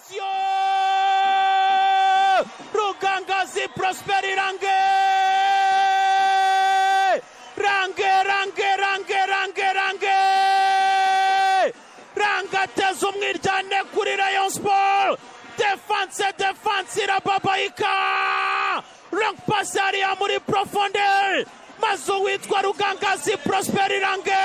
Attention, Rugangazi Prosper Irange, Range Range Range Range Range Range ateza umwiryane kuri Rayon Sport. Defense, defense irababayika. Long pass hariya muri profondeur, maze uwitwa Rugangazi Prosper Irange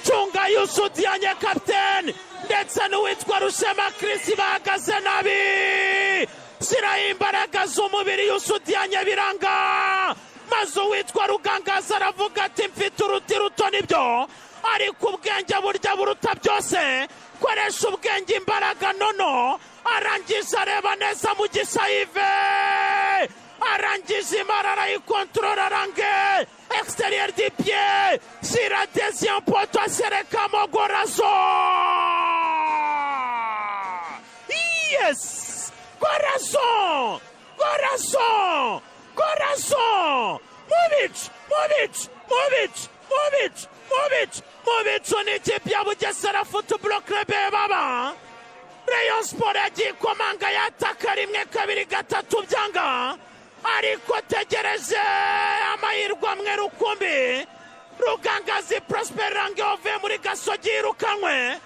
cunga Youssou Diagne capitaine ndetse n'uwitwa Rushema Chris bahagaze nabi. Shyiraho imbaraga z'umubiri, Youssou Diagne, biranga, maze uwitwa Rugangazi aravuga ati: "Mfite uruti ruto nibyo, ariko ubwenge burya buruta byose. Koresha ubwenge, imbaraga nono." Arangije areba neza Mugisha Yves, arangije imara arayikontorora. Range, extérieur du pied, shyira deuxième poteau, aserekamo gorazo. Yes, gorazo, gorazo, gorazo! Mu bicu, mu bicu, mu bicu, mu bicu, mu bicu, mu bicu! Ni ikipe ya Bugesera Football Club. Baba Rayon Sport yagiye ikomanga, yataka rimwe, kabiri, gatatu, byanga, ariko tegereje amahirwe amwe rukumbi. Rugangazi Prosper Range wavuye muri Gasogi yirukanwe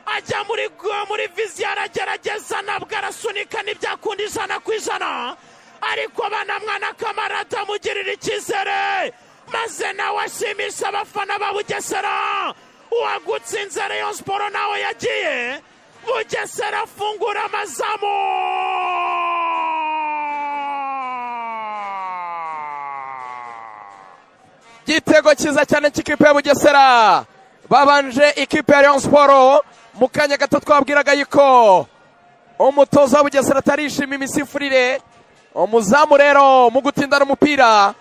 ajya muri Vision, aragerageza nabwo arasunika, ntibyakunda 100%, ariko bana mwana kamarade amugirira icyizere, maze nawe ashimisha abafana ba Bugesera. Uwagutsinze Rayon Sport nawe yagiye Bugesera, afungura amazamu. Igitego cyiza cyane cy'ikipe ya Bugesera. Babanje ikipe ya Rayon Sport. Mu kanya gato twabwiraga yuko umutoza wa Bugesera atarishima imisifurire. Umuzamu rero mu gutindana umupira,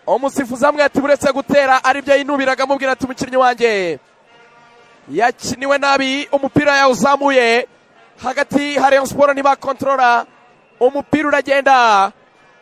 umusifuzi amwe ati buretse gutera, aribyo yinubiraga, amubwira ati: "Umukinnyi wanjye yakiniwe nabi." Umupira yawuzamuye hagati ha Rayon Sport, ntibakontorora umupira, uragenda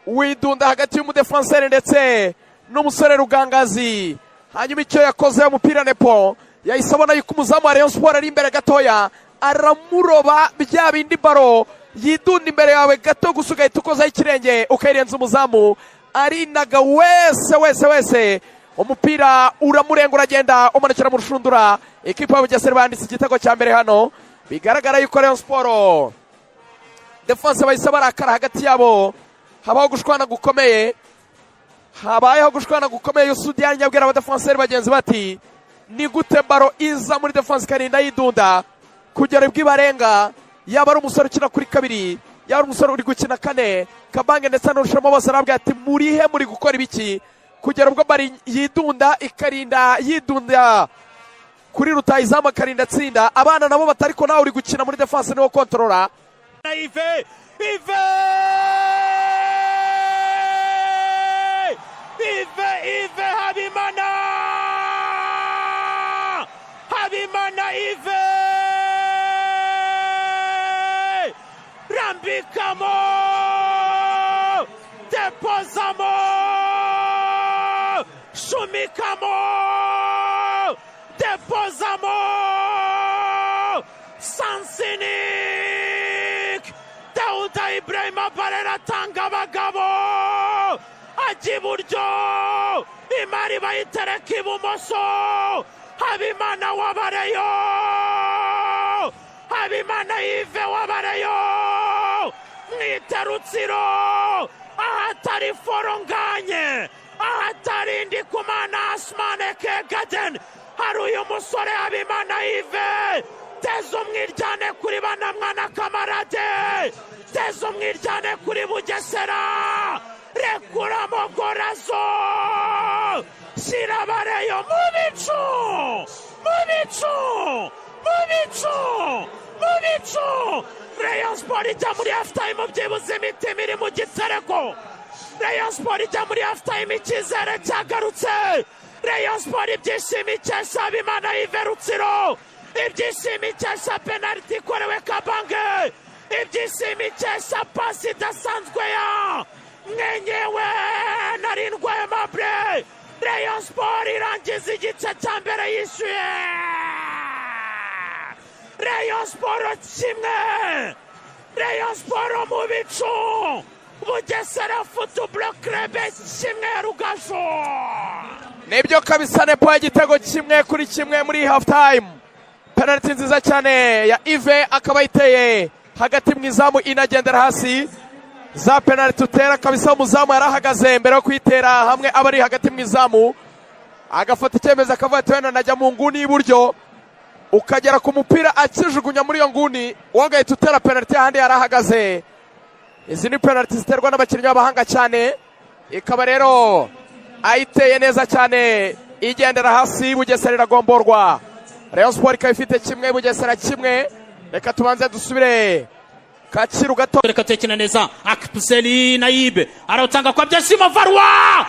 widunda hagati y'umudefanseri ndetse n'umusore Rugangazi. Hanyuma icyo yakoze, umupira nepo yahise abona yuko umuzamu wa Rayon Sport ari imbere gatoya, aramuroba. Bya bindi baro yidunda imbere yawe gato gusa, ugahita ukozaho ikirenge ukayirenza umuzamu. Arinaga wese wese wese, umupira uramurenga, uragenda umanukira mu rushundura. Ikipe ya Bugesera banditse igitego cya mbere hano. Bigaragara yuko Rayon Sport defense bahise barakara, hagati yabo habaho gushwana gukomeye, habayeho gushwana gukomeye. Youssou Diagne abwira abadefanseri bagenzi bati: "Ni gute baro iza muri defense ikarinda yidunda kugera ubwo ibarenga?" Yaba ari umusore ukina kuri kabiri, yaba ari umusore uri gukina kane, Kabange ndetse n'Urushamo, bose arabwira ati: "Murihe? Muri gukora ibiki kugera ubwo bari yidunda, ikarinda yidunda kuri rutayizamu, akarinda atsinda?" Abana nabo batari ko nawe uri gukina muri defense niwo kontorora. Yves, Yves, Yves, Yves Habimana, Habimana Yves, rambikamo, depozamo, shumikamo, depozamo, Sansinik Dauda Ibrahima Barera atanga abagabo, ajya iburyo, imari bayitereka ibumoso. Habimana wabareyo, Habimana Yves wabareyo, mwiterutsiro ahatari foronganye, ahatari Ndikumana Asmane ke Gaden, hari uyu musore Habimana Yves. Teza umwiryane kuri banamwana kamarade, teza umwiryane kuri Bugesera, rekuramo gorazo, shyira abareyo mu bicu, mu bicu, mu bicu, mu bicu! Rayon Sport ijya muri half time byibuze imitima iri mu gitereko. Rayon Sport ijya muri half time icyizere cyagarutse. Rayon Sport ibyishimo ikesha Habimana Yves Rutsiro, ibyishimo ikesha penaliti ikorewe Kabange, ibyishimo ikesha pasi idasanzwe ya mwenyewe Narindwa Aimable. Rayon Sport irangiza igice cya mbere yishyuye. Rayon Sport 1, Rayon Sport mu bicu, Bugesera Football Club 1. Rugaju. Nibyo kabisa, nepo, igitego 1-1 muri half time. Penaliti nziza cyane ya Ive, akaba ayiteye hagati mu izamu, inagendera hasi. Za penaliti utera kabisa, umuzamu yarahagaze mbere yo kuyitera, hamwe aba ari hagati mu izamu, agafata icyemezo, akavuga ati wenda najya mu nguni y'iburyo, ukagera ku mupira akijugunya muri iyo nguni, wowe ugahita utera penaliti ahandi yari ahagaze. Izi ni penaliti ziterwa n'abakinnyi b'abahanga cyane, ikaba rero ayiteye neza cyane, igendera hasi. Bugesera iragomborwa. Rayon Sport ikaba ifite 1, Bugesera 1. Reka tubanze dusubire Kacyiru gato. Reka tekina neza. Akiseri Nayibe arawutanga kwa Byishimo Varwa,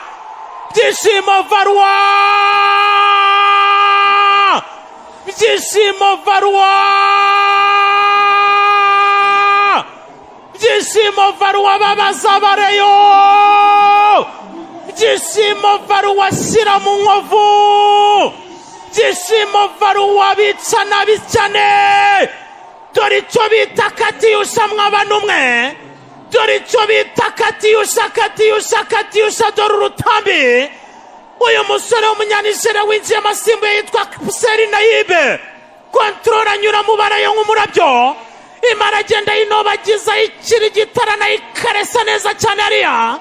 Byishimo Varwa, Byishimo Varwa, Byishimo Varwa, babaza bareyo. Byishimo Varwa shyira mu nkovu. Byishimo Varwa bica nabi cyane. Dore icyo bita katiyusha, mwabana umwe. Dore icyo bita katiyusha, katiyusha, katiyusha. Dore urutambi. Uyu musore w'umunyanijeriya winjiyemo asimbuye yitwa Seri Nayibe, kontorora, anyura mu barayo nk'umurabyo, imara agenda yinobagiza, ikirigitara nayikaresa neza cyane hariya,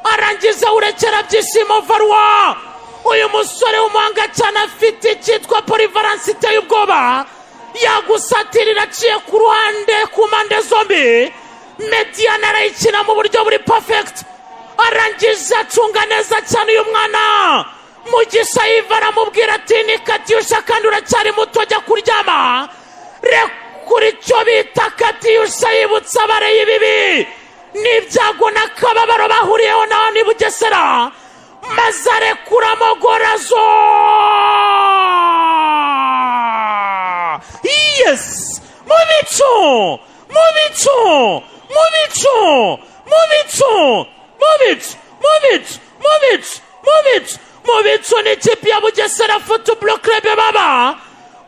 arangiza urekera Byishimo Varwa. Uyu musore w'umuhanga cyane afite icyitwa polyvalence iteye ubwoba, yagusatirira aciye ku ruhande, ku mpande zombi. Mediyane arayikina mu buryo buri perfect, arangije acunga neza cyane. Uyu mwana Mugisha Yiva aramubwira ati ni katiyusha kandi uracyari muto, jya kuryama. Rekura icyo bita katiyusha, yibutsa abareye ibibi n'ibyago n'akababaro bahuriyeho na ni Bugesera, maze arekuramo gorazo. Yes, mu bicu, mu bicu, mu bicu, mu bicu, mu bicu, mu bicu, mu bicu, mu bicu, mu bicu. Ni ikipe ya Bugesera Football Club baba,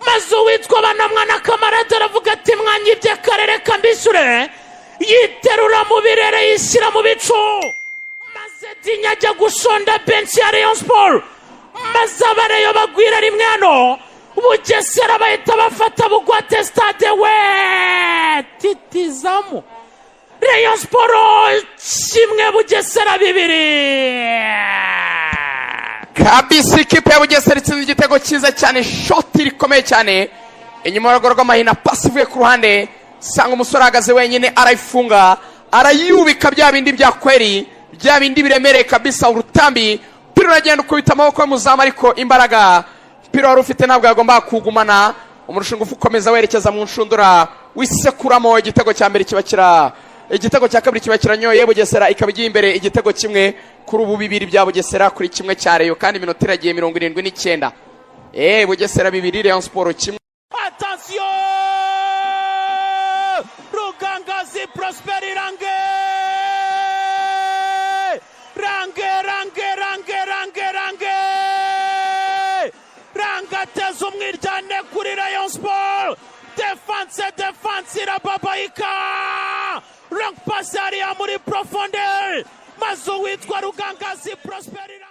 maze uwitwa Banamwana Kamarade aravuga ati mwanyibye karere kambishyure. Yiterura mu birere, yishyira mu bicu, maze Dinya ajya gushonda benshi ya Rayon Sport, maze abareyo bagwira rimwe hano Bugesera, bahita bafata bugwate stade we titizamu. Rayon Sport 1, Bugesera 2. Kabisa, ikipe ya Bugesera itsinze igitego cyiza cyane, shoti rikomeye cyane inyuma y'urugo rw'amahina, pasi ivuye ku ruhande, sanga umusore ahagaze wenyine, arayifunga, arayubika, bya bindi bya kweri, bya bindi biremereye kabisa. Urutambi, umupira uragenda ukubita amaboko y'umuzamu, ariko imbaraga umupira wari ufite ntabwo yagombaga kuwugumana. Umurusha ingufu, ukomeza werekeza mu nshundura, wisekuramo. Igitego cya mbere kiba kira, igitego cya kabiri kiba kiranyoye. Bugesera ikaba igiye imbere igitego 1 kuri ubu, 2 bya Bugesera kuri 1 cya Rayon, kandi iminota iragiye 79. Bugesera 2, Rayon Sport 1. Attention! Rugangazi Prosper, Range! Range, range, range, range, range! Range ateza umwiryane kuri Rayon Sport! Defense, defense irababayika! Long pass hariya muri profondeur! Maze uwitwa Rugangazi Prosper Range.